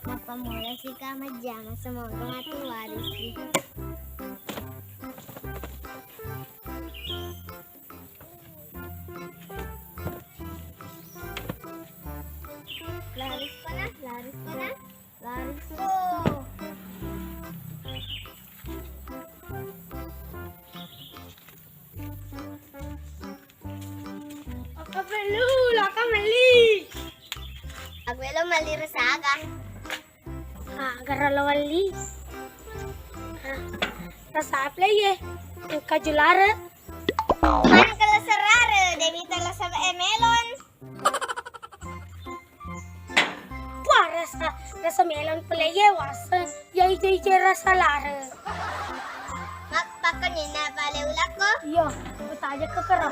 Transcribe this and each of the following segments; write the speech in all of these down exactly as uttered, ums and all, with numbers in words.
Mappammula sika majjama, semoga matu warisi. Laris pana, laris pana, laris ko. Apa perlu? Laka melli. Aku elo melli rasa aga. Ah, gara lo melli. Ah, rasa apa ye? Kaju lara. Mana kalau serara, Dewi telah sama melon. Wah, rasa, rasa melon pale ye wasa. Ya ijo-ijo rasa lara. Mak, pakon ni na pale ulakko? Iya, aku tanya ke kero.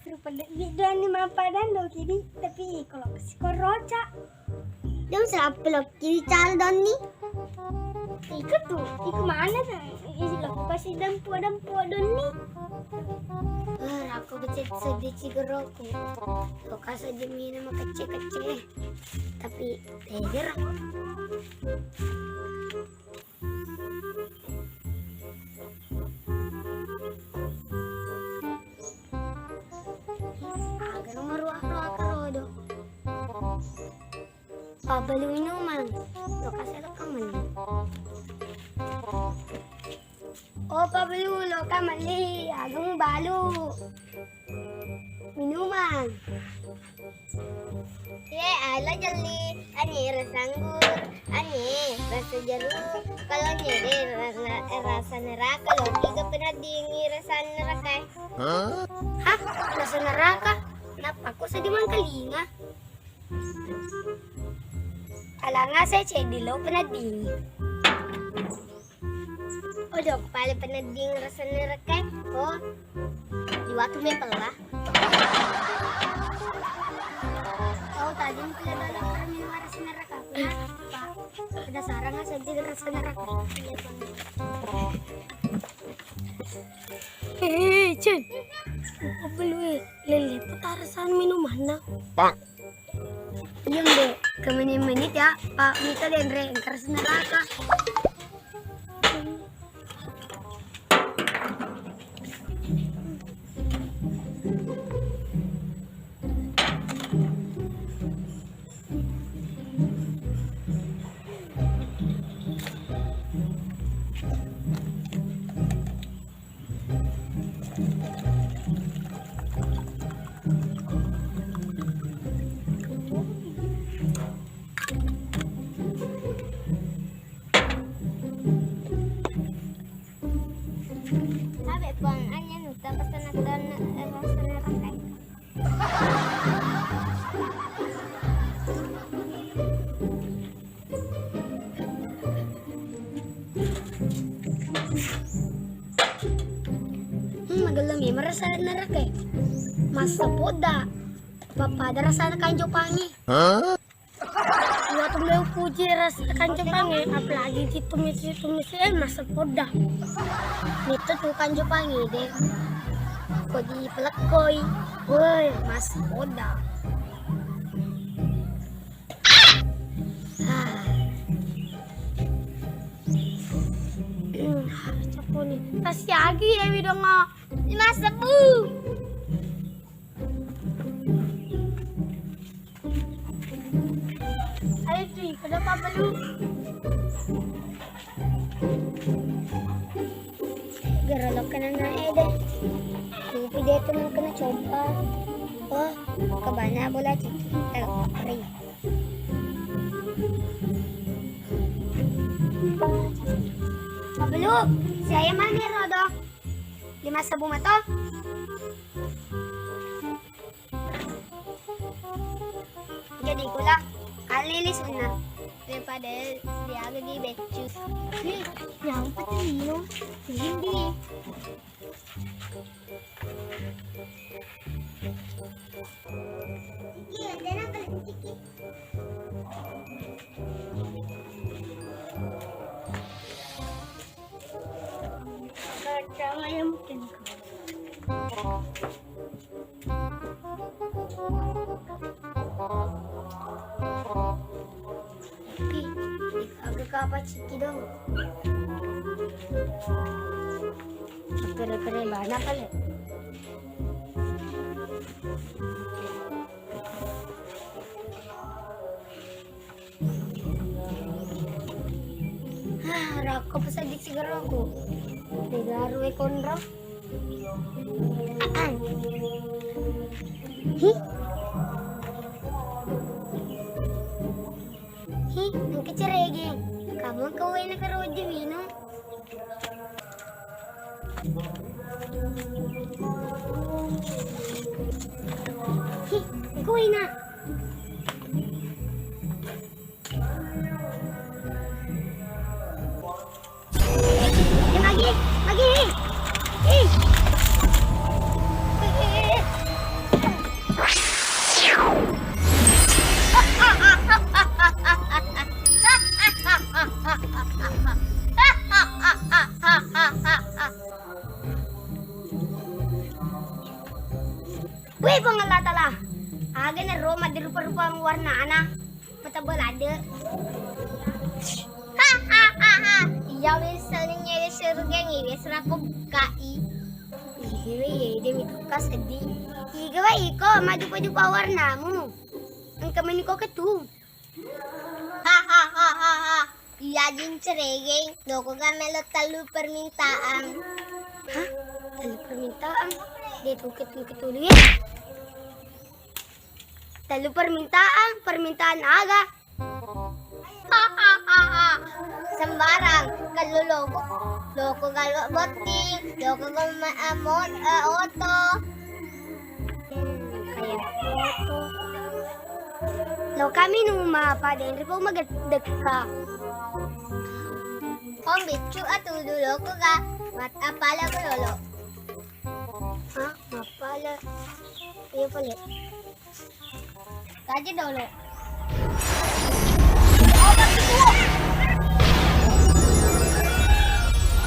Rupa de-, di-, doni mappadang doki di, tapi kalau sikoroca. Dong siapa lo kiri cara doni? Iku tuh, iku mana tuh? Isi lo pasti dempo-dempo doni. Ah, aku kecil sedih cigeroku. Kok kasih demi nama kecil-kecil. Tapi teger. Aga maruwa-ruwa kerodo. Pabbalu minuman. Lokasi lo kamelli. Oh, pabbalu lo kamelli. Aga mubalu. Minuman. Ye, ala jelli, ane rasa anggur, ane rasa jeruk. Kalau nyeri ra-, ra-, rasa neraka, lo tiga pernah dingin rasa neraka. Hah? Rasa neraka? Kenapa aku sedih mangkalinga? Alanga saya ceddi lo pernah dingin. Odo, pale penedding rasa neraka. Oh, di waktu me pella. Oh, tadi pella dalam minum rasa neraka. Kenapa? Penasaran nggak sedih rasa neraka? Eh, Cen. Apa lu, eh? Lele, apa rasa minuman, nah? Pak. Iya, Mbak. Ke menit-menit ya, Pak Mita dan Re, engka rasa neraka. Tabe puang anya nuta pesan atau na-, eh, pesan rakai. Hmm, magello memang rasa neraka. Masa poda. Apa pada rasa kanjo pangi. Hah? Iya tu, melo upoji rasa kanjo pangi, apalagi ditumis-tumis, eh, masa poda. Itu tu kanjo pangi de. Ko dipelekkoi. Woi, masa poda. Ah. Hmm, caponi. Kasi agi ya, widonga. Lima sebu. Ayo, cuy, kenapa belum? Gara lo kena nae deh. Kupi dia tuh nang kena coba. Wah, Kebana bola ciki. Eh, ring. Mabelu, saya mana rodo? Lima sebu mato. Jadi kula alili sunna. Daripada diaga di beccu. Nih, yang penting minum. Minum di. Pi, aga kapa ciki dong. Pere-pere banyak kali. Ah, rakko pesaddi sigaroku. Degaru e konro. Hi. Hi, engka ceregeng. Kamu engka wae na karoji minum. Hi, engka wae na. Eh, magi, magi. Ih. Eh, eh, eh. Wih, Puang Allah Taala. Aga na ro maddirupa-rupa warnana. Mata belade. Hahaha. Iya, misalnya nyeri surga nih, wis rako bukai. Iya, iya, dia mitukka sedih. Iga wae iko maddupa-dupa warnamu. Engka meniko ketu. Hahaha. Iya, jinceregeng, loko ga melo tellu permintaan. Hah? Tellu permintaan? Dia tuket-tuket dulu ya. Tellu permintaan, permintaan aga? Hahaha. Sembarang, kalau loko, loko galo botting, loko galo ma-, eh, mot-, eh, oto. Hmm, kayak oto. Lo kami numa pada yang ripo magedeka. Om bicu atu dulu ko ga, mat apala ko lolo. Hah? Mapala? Iya pale. Kaji dolo.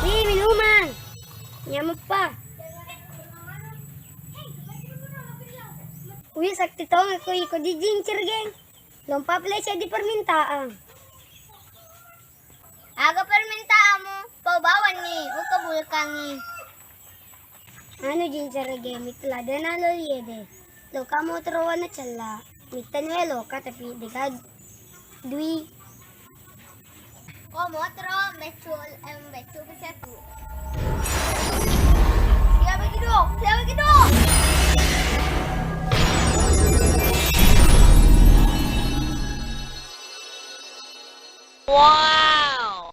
Wih, minuman. Nyameppa. Wih, sakti tongeng ko iko dijincer, geng. Lompa pale seddi permintaan. Aga permintaanmu? Pau bawanni, ukabulkangngi. Anu, jincerege, mitu ladena lo iye de. Loka motoro warna cella. Mittani wae loka, tapi dega dui. Oh, motoro, beccu, em, beccu pesatu. Siapa gitu? Siapa gitu? Wow.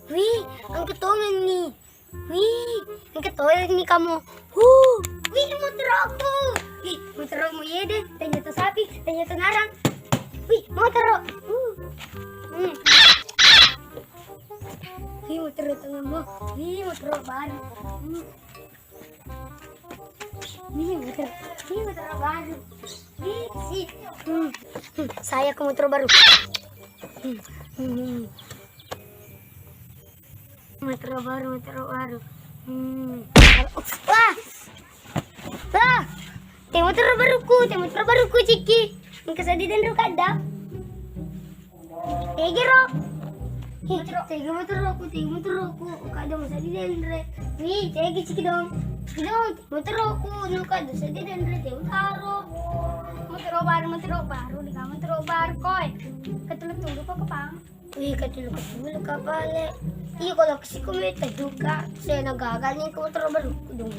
Wih, engka tongenni. Wih, engka tongenni kamu. Huh. Wih, motorokku. Wih, motorokmu iye de. Tanya to sapi, tanya to narang. Wih, motoro. Huh. Hmm. Wih, motoro tongenmu. Wih, motoro baru. Hmm. Ini motor, ini motor baru. Ini sih. Hmm. Hmm. Saya ke motor baru. Hmm. Hmm. Motor baru, motor baru. Hmm. Wah. Wah. Te motor baruku, te motor baruku, Ciki. Engka seddi denro kada. Tegi ro. Hi, tegi motorokku, tegi motorokku. Kada musa di denre. Wi, tegi Ciki dong. Ciki dong, motorokku. Nu kada musa di denre, te utaro. Motoro baru, motoro baru, di kamu motoro baru, koi. Ketulu-tulu kok kepang. Wi, ketulu-ketulu kapale. Iya, kalau kesiko meta juga, saya nagaga nih, kamu terlalu baru dong.